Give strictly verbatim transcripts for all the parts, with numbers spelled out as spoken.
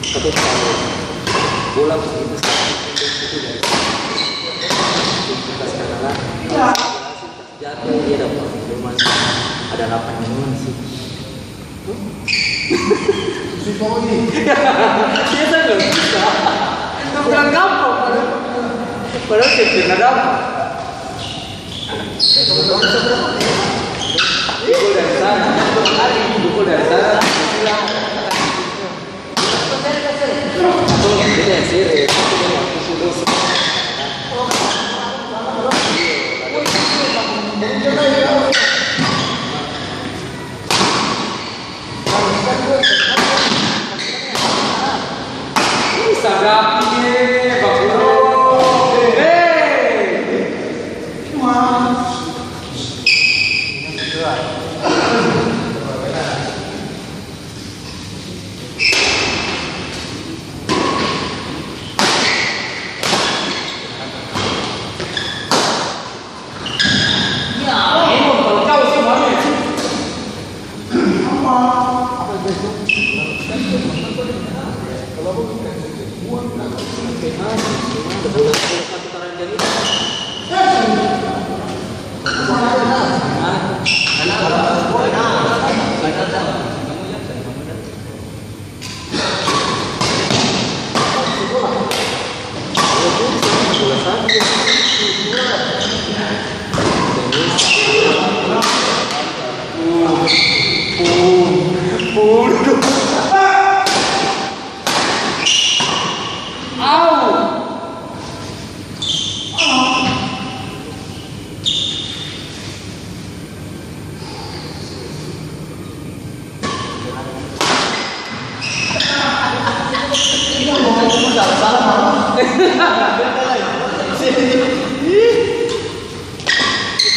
Tapi tahu bola begitu, itu dari jatuh dia dapat, cuman ada lapangan sih. Susah ini. Biasa nggak susah. Itu bilang gampang, padahal, padahal saya pernah dapat. Pukul dari sana, pukul dari sana.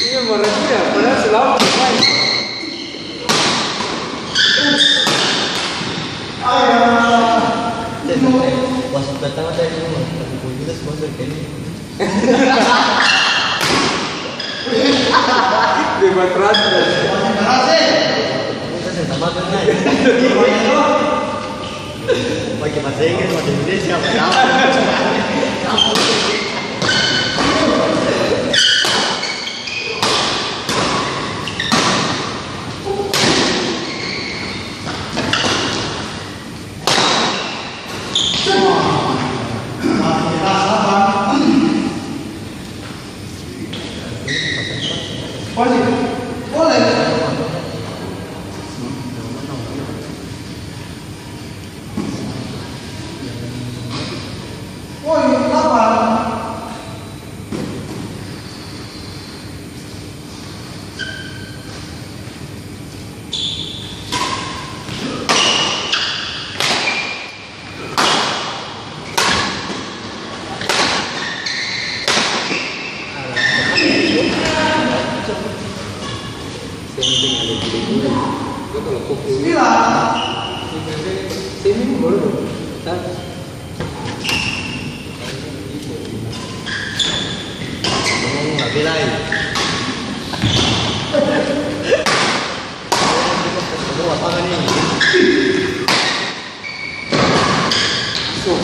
Iya, marah dia, padahal su lama su main. Wasit pertama tadi cuma, tapi gol juga sponsor kayaknya. Debat rata. Pake bahasa Inggris, bahasa Indonesia, apa? Masuk.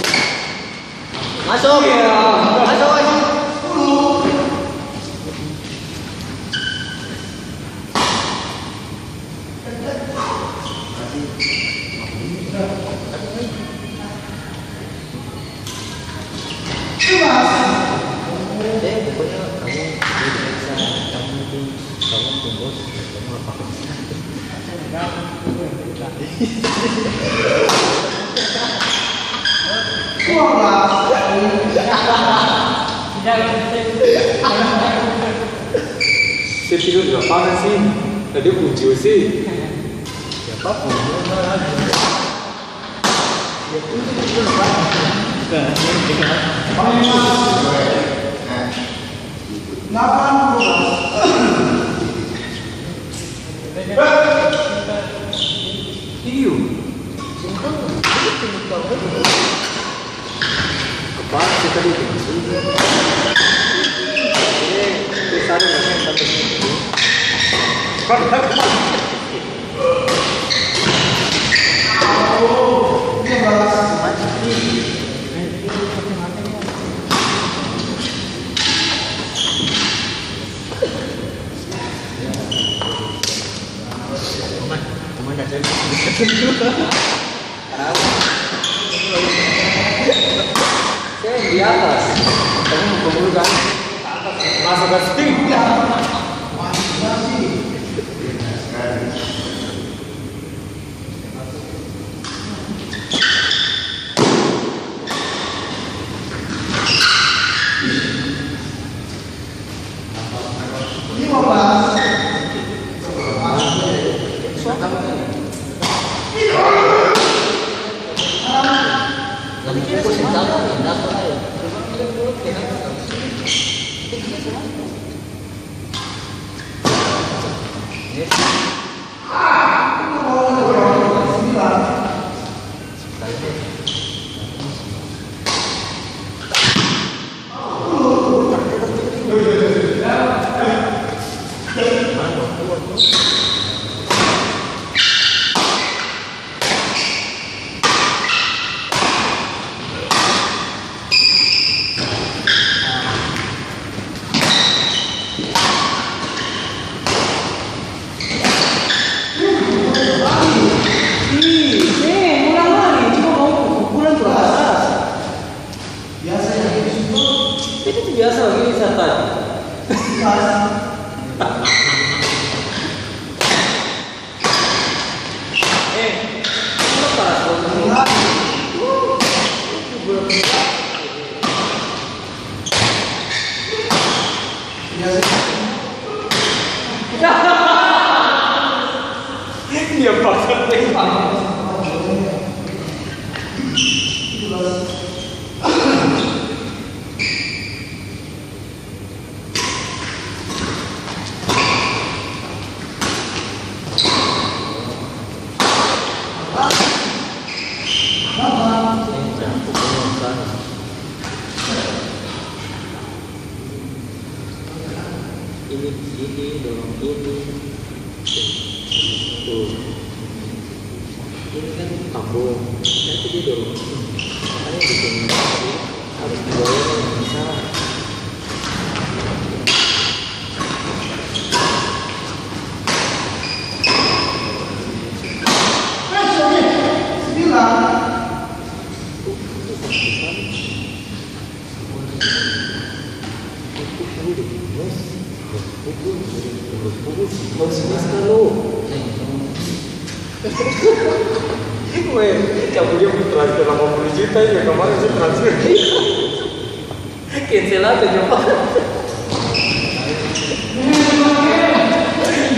Masuk. Masuk. Deh, pokoknya kamu diperiksa, kamu itu, kamu pun bos, kamu apa? Saya tidur di lapangan sih, tadi kunci sih. Ya apa? Iyo. Apa sih tadi itu? Ini, ini sana nggak sampai situ. Saya di atas. Kamu mau dulu kan? Masa gas pink. Ih, seng, ulang lagi. Coba kau pukulan kurang keras. Biasa ya, itu. Itu tuh biasa lagi, ini saya tanya. Eh, itu panas banget. Dia paksa tembak. Ini, ini, dorong ini. Tuh. Ini kan tambung. Nanti dia dorong ini. Makanya bikin harus didorong yang besar. Weh, cabut dia pung transfer delapan puluh juta ya, kemarin saya transfer. Cancel aja, coba.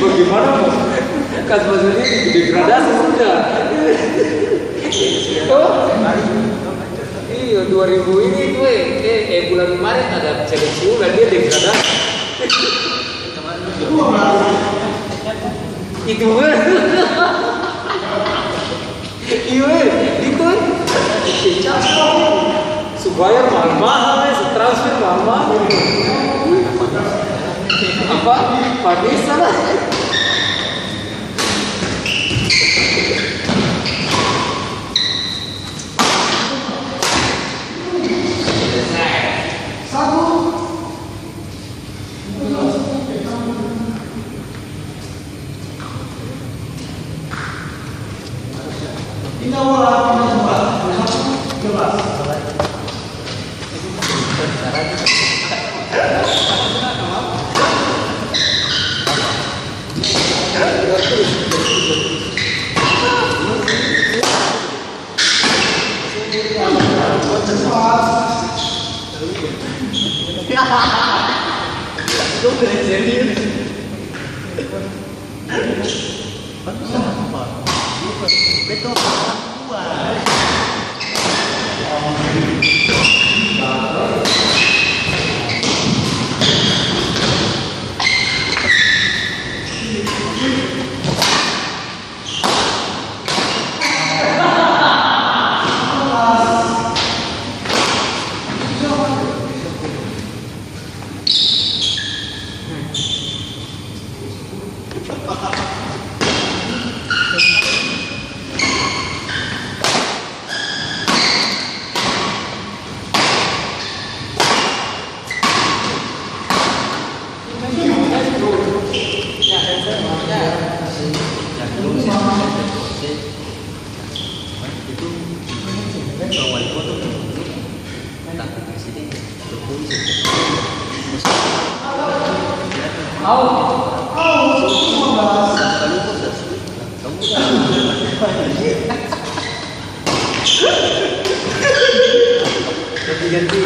Bagaimana, Bos? Kas Mas ini degradasi sudah. Oh. Iya, dua ribu ini tuh, eh, eh, eh, bulan kemarin ada cewek Siu, dan dia degradasi. Itu, eh. Iya, eh, itu, eh. Kecap. Su bayar mahal-mahal, eh, su transfer mahal-mahal. Apa? Vanessa lah. Coba serius. Bagus apa? Betul. Itu wali kota. Tapi presiden Jokowi sih. Ganti-ganti.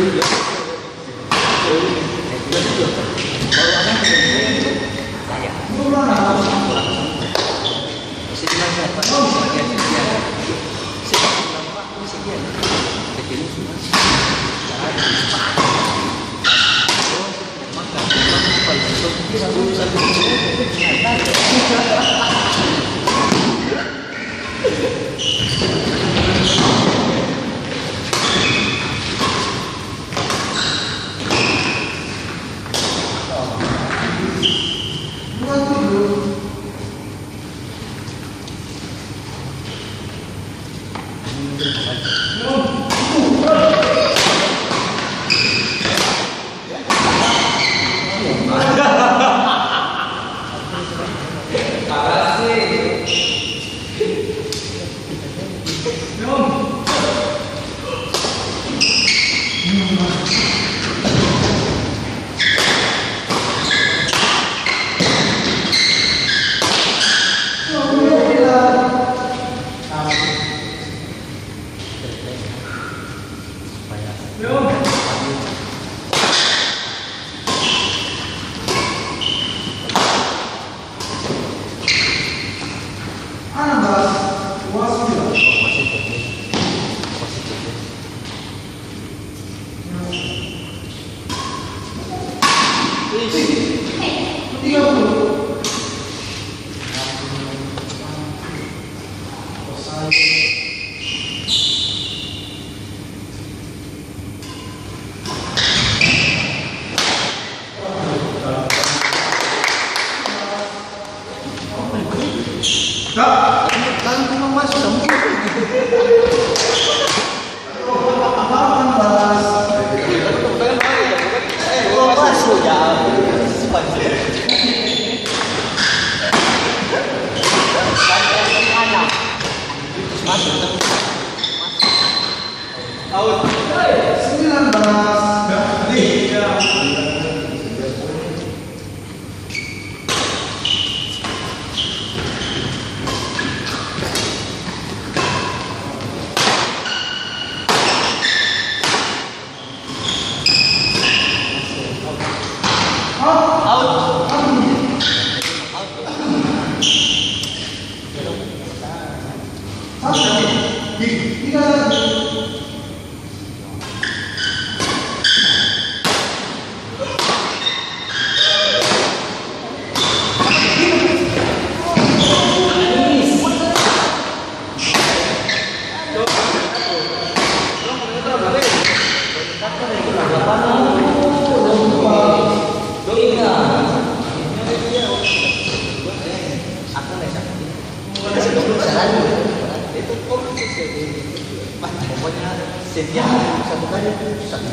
Pokoknya setiap satu kali satu.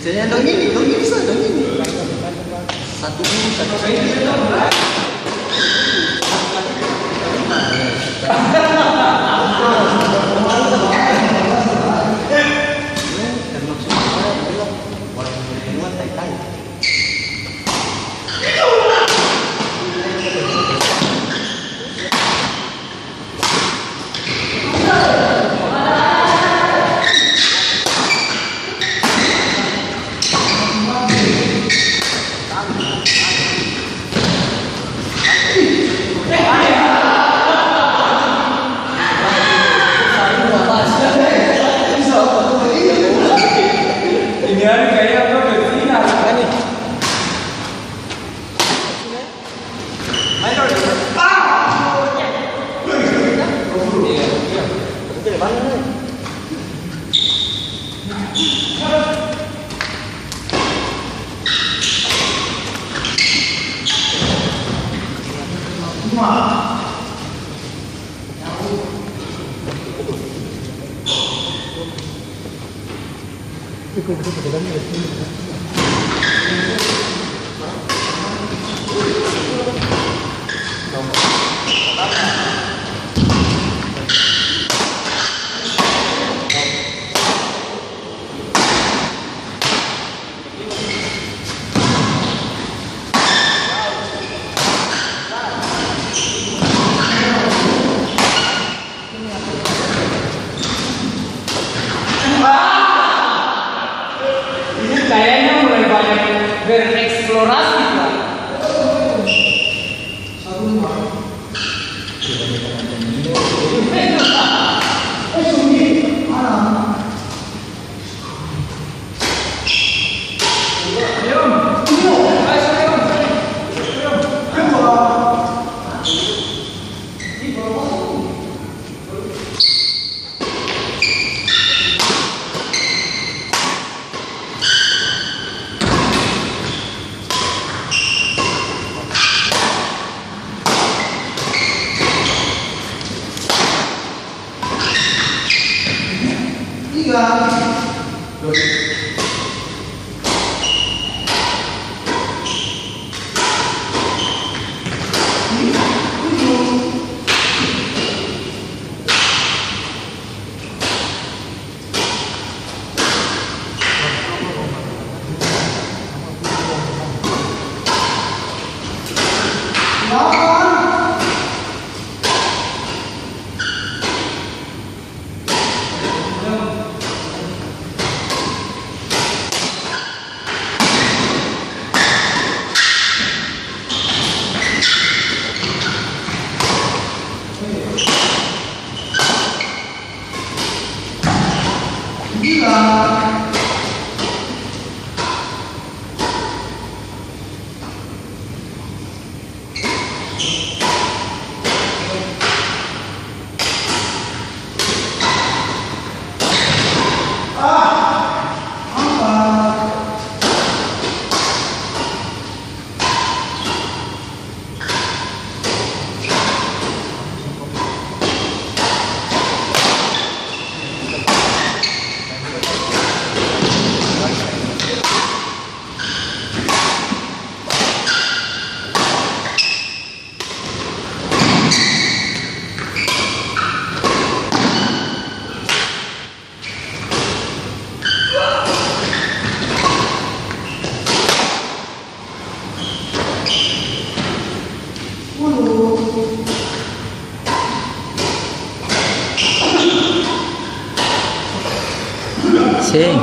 Seng dong ini, dong ini sa, dong ini. Satu ini, satu ini. Orang yang buat tai-tai. Ini kayaknya mulai banyak bereksplorasi, Pak. Tiga. Tujuh. Seng.